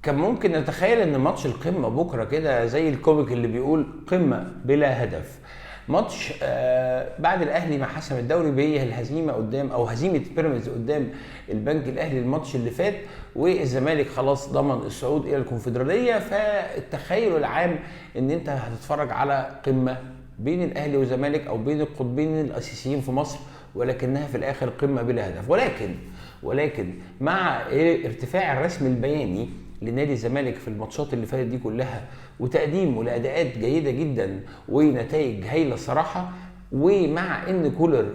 كان ممكن نتخيل ان ماتش القمه بكره كده زي ال comic اللي بيقول قمة بلا هدف. ماتش بعد الاهلي ما حسم الدوري بالهزيمة قدام او هزيمة بيراميدز قدام البنك الاهلي الماتش اللي فات، والزمالك خلاص ضمن الصعود الى الكونفدراليه. فالتخيل العام ان انت هتتفرج على قمة بين الاهلي والزمالك او بين القطبين الاساسيين في مصر، ولكنها في الاخر قمة بلا هدف. ولكن مع ارتفاع الرسم البياني لنادي الزمالك في الماتشات اللي فاتت دي كلها، وتقديمه لاداءات جيدة جدا ونتائج هايلة الصراحة، ومع ان كولر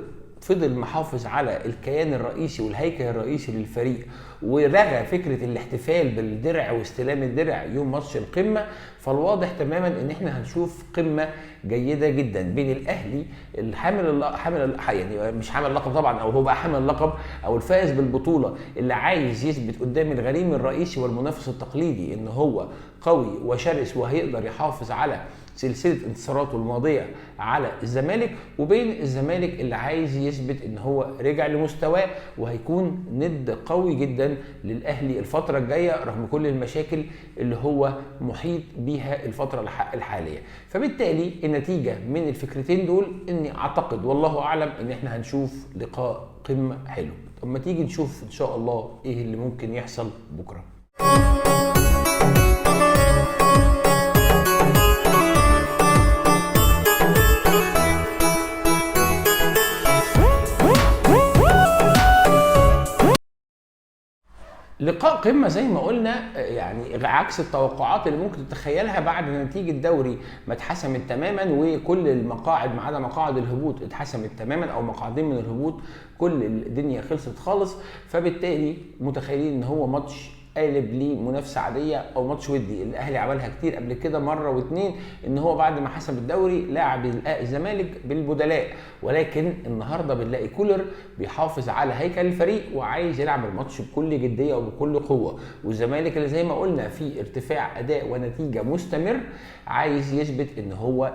فضل محافظ على الكيان الرئيسي والهيكل الرئيسي للفريق ولغى فكرة الاحتفال بالدرع واستلام الدرع يوم ماتش القمه، فالواضح تماما ان احنا هنشوف قمة جيدة جدا بين الاهلي الحامل حامل يعني مش حامل اللقب طبعا، او هو بقى حامل اللقب او الفائز بالبطولة، اللي عايز يثبت قدام الغريم الرئيسي والمنافس التقليدي ان هو قوي وشرس وهيقدر يحافظ على سلسلة انتصاراته الماضية على الزمالك، وبين الزمالك اللي عايز يثبت ان هو رجع لمستواه وهيكون ند قوي جدا للاهلي الفترة الجاية رغم كل المشاكل اللي هو محيط بيها الفترة الحالية. فبالتالي النتيجة من الفكرتين دول اني اعتقد والله اعلم ان احنا هنشوف لقاء قمة حلو. طب ما تيجي نشوف ان شاء الله ايه اللي ممكن يحصل بكره. لقاء قمة زي ما قلنا، يعني عكس التوقعات اللي ممكن تتخيلها بعد نتيجة دوري ما اتحسمت تماما، وكل المقاعد ما عدا مقاعد الهبوط اتحسمت تماما او مقعدين من الهبوط، كل الدنيا خلصت خالص. فبالتالي متخيلين ان هو ماتش قالب لمنافسه عادية او ماتش ودي. الاهلي عملها كتير قبل كده مرة واتنين، ان هو بعد ما حسم الدوري لعب الزمالك بالبدلاء، ولكن النهارده بنلاقي كولر بيحافظ على هيكل الفريق وعايز يلعب الماتش بكل جدية وبكل قوة. والزمالك اللي زي ما قلنا في ارتفاع اداء ونتيجة مستمر، عايز يثبت ان هو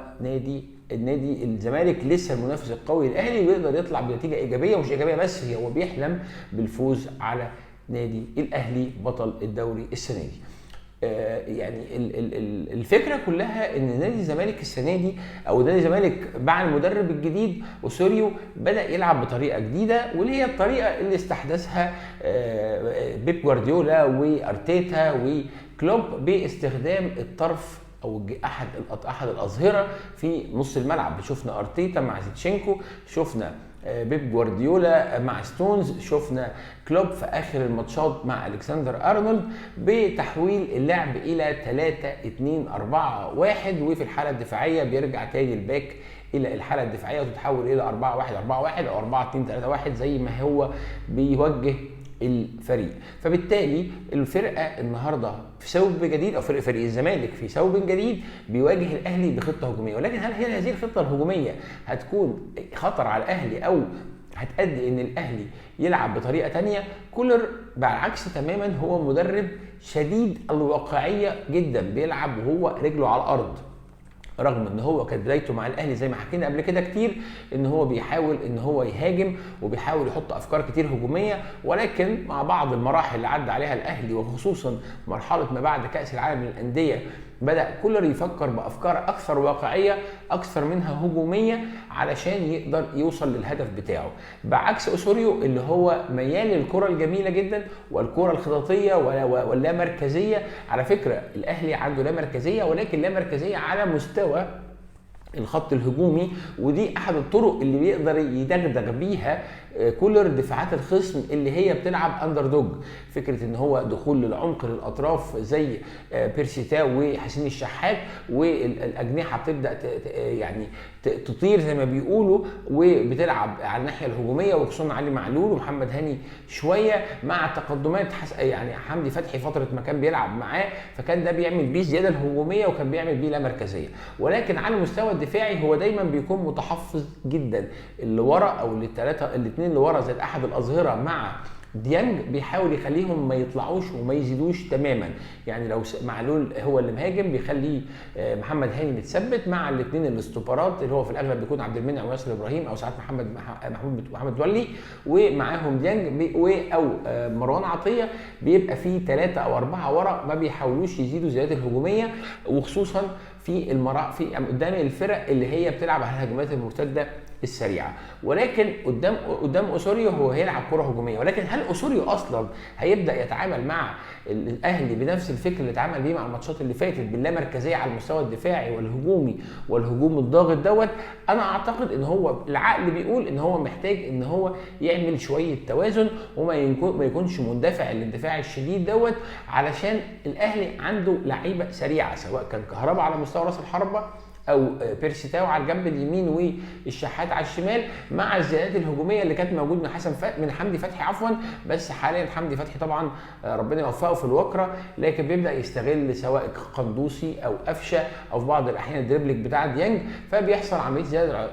النادي الزمالك لسه المنافس القوي للاهلي ويقدر يطلع بنتيجة ايجابية، ومش ايجابية بس، هو بيحلم بالفوز على نادي الاهلي بطل الدوري السنة دي. يعني الفكرة كلها ان نادي الزمالك السنة دي او نادي الزمالك مع المدرب الجديد اوسوريو بدا يلعب بطريقة جديدة، واللي هي الطريقة اللي استحدثها بيب جوارديولا وارتيتا وكلوب باستخدام الطرف او احد الاظهرة في نص الملعب. شفنا ارتيتا مع زيتشينكو، شفنا بيب جوارديولا مع ستونز، شفنا كلوب في اخر الماتشات مع الكسندر ارنولد، بتحويل اللعب الى 3-2-4-1، وفي الحالة الدفاعية بيرجع تاني ال back الى الحالة الدفاعية وتتحول الى 4-1-4-1 او 4-2-3-1 زي ما هو بيوجه الفريق. فبالتالي الفرقة النهارده في ثوب جديد، او فريق الزمالك في ثوب جديد بيواجه الاهلي بخطه هجومية. ولكن هل هي هذه الخطة الهجومية هتكون خطر على الاهلي او هتؤدي ان الاهلي يلعب بطريقة ثانية؟ كولر بالعكس تماما، هو مدرب شديد الواقعية جدا، بيلعب وهو رجله على الارض، رغم ان هو كانت بدايته مع الاهلي زي ما حكينا قبل كده كتير ان هو بيحاول ان هو يهاجم وبيحاول يحط افكار كتير هجومية، ولكن مع بعض المراحل اللي عدى عليها الاهلي وخصوصا مرحلة ما بعد كاس العالم للاندية، بدا كولر يفكر بافكار اكثر واقعية اكثر منها هجومية علشان يقدر يوصل للهدف بتاعه، بعكس اوسوريو اللي هو ميال للكرة الجميلة جدا والكره الخططيه واللا مركزية. على فكرة الاهلي عنده لا مركزية، ولكن لا مركزية على مستوى الخط الهجومي، ودي احد الطرق اللي بيقدر يدغدغ بيها كولر دفاعات الخصم اللي هي بتلعب underdog. فكرة ان هو دخول للعمق للاطراف زي بيرسي تاو وحسين الشحات، والاجنحه بتبدا يعني تطير زي ما بيقولوا، وبتلعب على الناحية الهجومية، وخصوصا علي معلول ومحمد هاني شوية مع تقدمات يعني حمدي فتحي فترة ما كان بيلعب معاه، فكان ده بيعمل بيه زيادة الهجومية وكان بيعمل بيه لا مركزية. ولكن على المستوى الدفاعي هو دايما بيكون متحفظ جدا، اللي ورا او الثلاثة الاثنين اللي ورا زي احد الاظهرة مع ديانج بيحاول يخليهم ما يطلعوش وما يزيدوش تماما. يعني لو معلول هو اللي مهاجم بيخليه محمد هاني متثبت مع الاثنين الاستوبرات اللي هو في الاغلب بيكون عبد المنعم وياسر ابراهيم او ساعات محمد ولي، ومعاهم ديانج او مروان عطية. بيبقى فيه 3 أو 4 ورا، ما بيحاولوش يزيدوا زيادات الهجومية، وخصوصا في في قدام الفرق اللي هي بتلعب على الهجمات المرتدة السريعة. ولكن قدام اوسوريو هو هيلعب كره هجومية، ولكن هل اوسوريو اصلا هيبدا يتعامل مع الاهلي بنفس الفكر اللي اتعامل بيه مع الماتشات اللي فاتت باللامركزيه على المستوى الدفاعي والهجومي والهجوم الضاغط دوت؟ انا اعتقد ان هو العقل بيقول ان هو محتاج ان هو يعمل شوية توازن وما يكونش مندفع الاندفاع الشديد دوت، علشان الاهلي عنده لعيبة سريعة سواء كان كهربا على مستوى راس الحربة او بيرسي تاو على الجنب اليمين والشحات على الشمال، مع الزيادات الهجومية اللي كانت موجود من حمدي فتحي عفوا. بس حاليا حمدي فتحي طبعا ربنا يوفقه في الوكره، لكن بيبدا يستغل سواء قندوسي او قفشه او في بعض الاحيان ال dribbling بتاع ديانج، فبيحصل عملية زيادة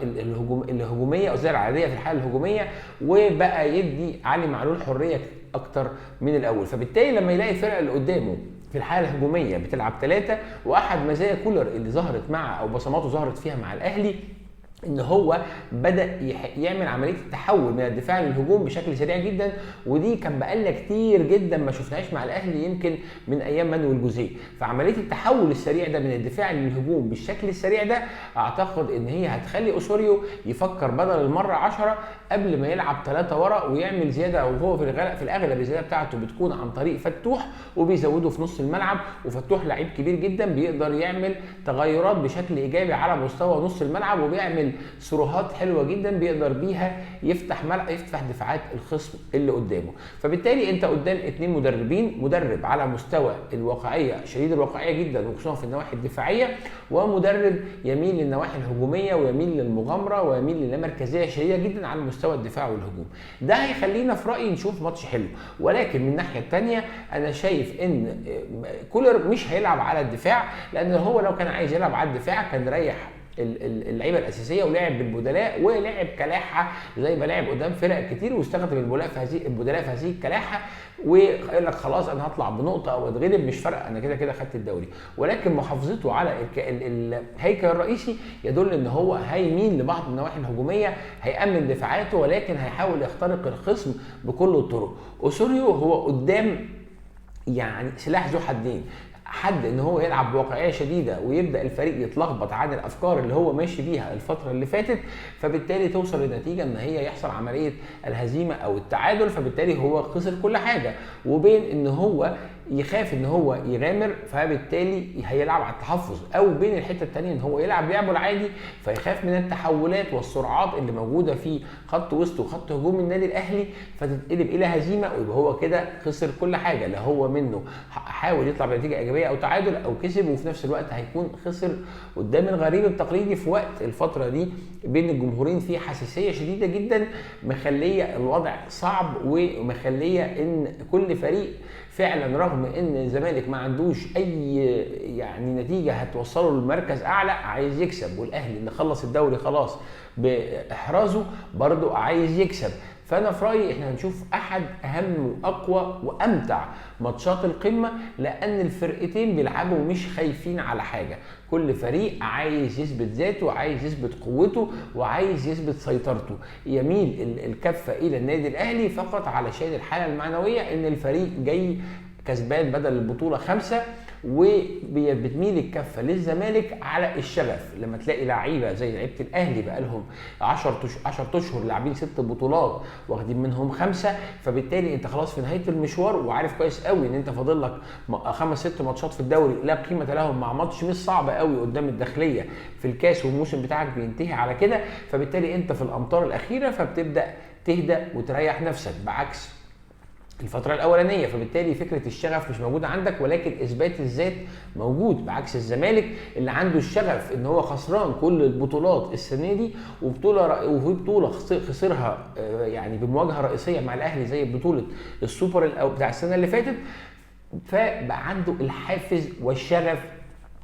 الهجومية او زيادة العادية في الحالة الهجومية، وبقى يدي علي معلول حرية اكتر من الاول. فبالتالي لما يلاقي الفرقة اللي قدامه في الحالة الهجومية بتلعب 3، واحد مزايا كولر اللي ظهرت مع او بصماته ظهرت فيها مع الاهلي ان هو بدا يعمل عملية التحول من الدفاع للهجوم بشكل سريع جدا، ودي كان بقالنا كتير جدا ما شفناهاش مع الاهلي يمكن من ايام مانويل جوزيه. فعملية التحول السريع ده من الدفاع للهجوم بالشكل السريع ده اعتقد ان هي هتخلي اوسوريو يفكر بدل المرة 10 قبل ما يلعب 3 ورا ويعمل زيادة، وهو في الاغلب الزيادة بتاعته بتكون عن طريق فتوح وبيزوده في نص الملعب، وفتوح لعيب كبير جدا بيقدر يعمل تغيرات بشكل ايجابي على مستوى نص الملعب، وبيعمل سروهات حلوة جدا بيقدر بيها يفتح دفاعات الخصم اللي قدامه. فبالتالي انت قدام 2 مدربين، مدرب على مستوى الواقعية شديد الواقعية جدا وخصوصا في النواحي الدفاعية، ومدرب يميل للنواحي الهجومية ويميل للمغامره ويميل للامركزيه شديدة جدا على مستوى الدفاع والهجوم. ده هيخلينا في رايي نشوف ماتش حلو. ولكن من الناحية الثانية انا شايف ان كولر مش هيلعب على الدفاع، لان هو لو كان عايز يلعب على الدفاع كان ريح اللعيبة الاساسية ولعب بالبدلاء ولعب كلاحه زي ما لعب قدام فرق كتير، واستخدم البدلاء في هذه الكلاحه وقال لك خلاص انا هطلع بنقطة او اتغلب مش فارقه، انا كده كده خدت الدوري. ولكن محافظته على الهيكل الرئيسي يدل ان هو هيميل لبعض النواحي الهجومية، هيامن دفاعاته ولكن هيحاول يخترق الخصم بكل الطرق. اوسوريو هو قدام يعني سلاح ذو حدين، حد ان هو يلعب بواقعية شديدة ويبدا الفريق يتلخبط عن الافكار اللي هو ماشي بيها الفترة اللي فاتت، فبالتالي توصل لنتيجة ان هي يحصل عملية الهزيمة او التعادل، فبالتالي هو خسر كل حاجة، وبين ان هو يخاف ان هو يغامر فبالتالي هيلعب على التحفظ، او بين الحتة الثانية ان هو يلعب لعبه العادي فيخاف من التحولات والسرعات اللي موجودة في خط وسط وخط هجوم النادي الاهلي فتتقلب الى هزيمة، ويبقى هو كده خسر كل حاجة، لا هو منه حاول يطلع بنتيجة ايجابية او تعادل او كسب، وفي نفس الوقت هيكون خسر قدام الغريب التقليدي في وقت الفترة دي بين الجمهورين في حساسية شديدة جدا مخليه الوضع صعب، ومخليه ان كل فريق فعلا رغم ان الزمالك ما عندوش اي يعني نتيجة هتوصله لمركز اعلى عايز يكسب، والاهلي اللي خلص الدوري خلاص باحرازه برضو عايز يكسب. فانا في رايي احنا هنشوف احد اهم واقوى وامتع ماتشات القمه، لان الفرقتين بيلعبوا مش خايفين على حاجة، كل فريق عايز يثبت ذاته وعايز يثبت قوته وعايز يثبت سيطرته. يميل الكفة الى النادي الاهلي فقط علشان الحالة المعنوية ان الفريق جاي كسبان بدل البطولة 5، وبتميل الكفة للزمالك على الشغف. لما تلاقي لعيبة زي لعيبة الاهلي بقى لهم 10 اشهر لاعبين 6 بطولات واخدين منهم 5، فبالتالي انت خلاص في نهاية المشوار وعارف كويس قوي ان انت فاضل لك 5 6 ماتشات في الدوري لا قيمة لهم، مع ماتش مش صعب قوي قدام الداخلية في الكاس، والموسم بتاعك بينتهي على كده، فبالتالي انت في الامطار الاخيرة فبتبدا تهدى وتريح نفسك بعكس الفترة الأولانية، فبالتالي فكرة الشغف مش موجودة عندك، ولكن إثبات الذات موجود، بعكس الزمالك اللي عنده الشغف إن هو خسران كل البطولات السنة دي، وفي بطولة خسرها يعني بمواجهة رئيسية مع الأهلي زي بطولة السوبر بتاع السنة اللي فاتت، فبقى عنده الحافز والشغف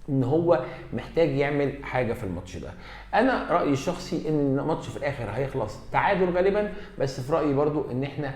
ان هو محتاج يعمل حاجة في الماتش ده. انا رايي الشخصي ان الماتش في الاخر هيخلص تعادل غالبا، بس في رايي برضو ان احنا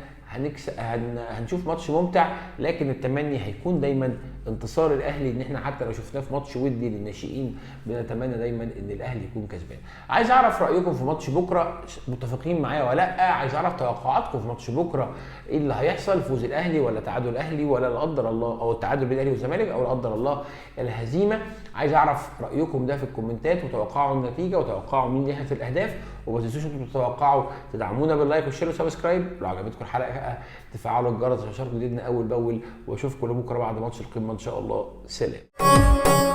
هنشوف ماتش ممتع، لكن التمني هيكون دايما انتصار الاهلي، ان احنا حتى لو شفناه في ماتش ودي للناشئين بنتمنى دايما ان الاهلي يكون كسبان. عايز اعرف رايكم في ماتش بكره، متفقين معايا ولا لا؟ عايز اعرف توقعاتكم في ماتش بكره، ايه اللي هيحصل؟ فوز الاهلي ولا تعادل الاهلي ولا لا قدر الله، او التعادل بين الاهلي والزمالك، او لا قدر الله الهزيمة؟ عايز اعرف رايكم ده في الكومنتات، وتوقعوا النتيجة وتوقعوا مين يحرز الاهداف، وما تنسوش انتوا تتوقعوا تدعمونا بال like وال share وال subscribe. لو عجبتكم الحلقة تفعلوا الجرس عشان يشاركوا جديدنا اول باول، واشوفكم بكره بعد ماتش القمه ان شاء الله. سلام.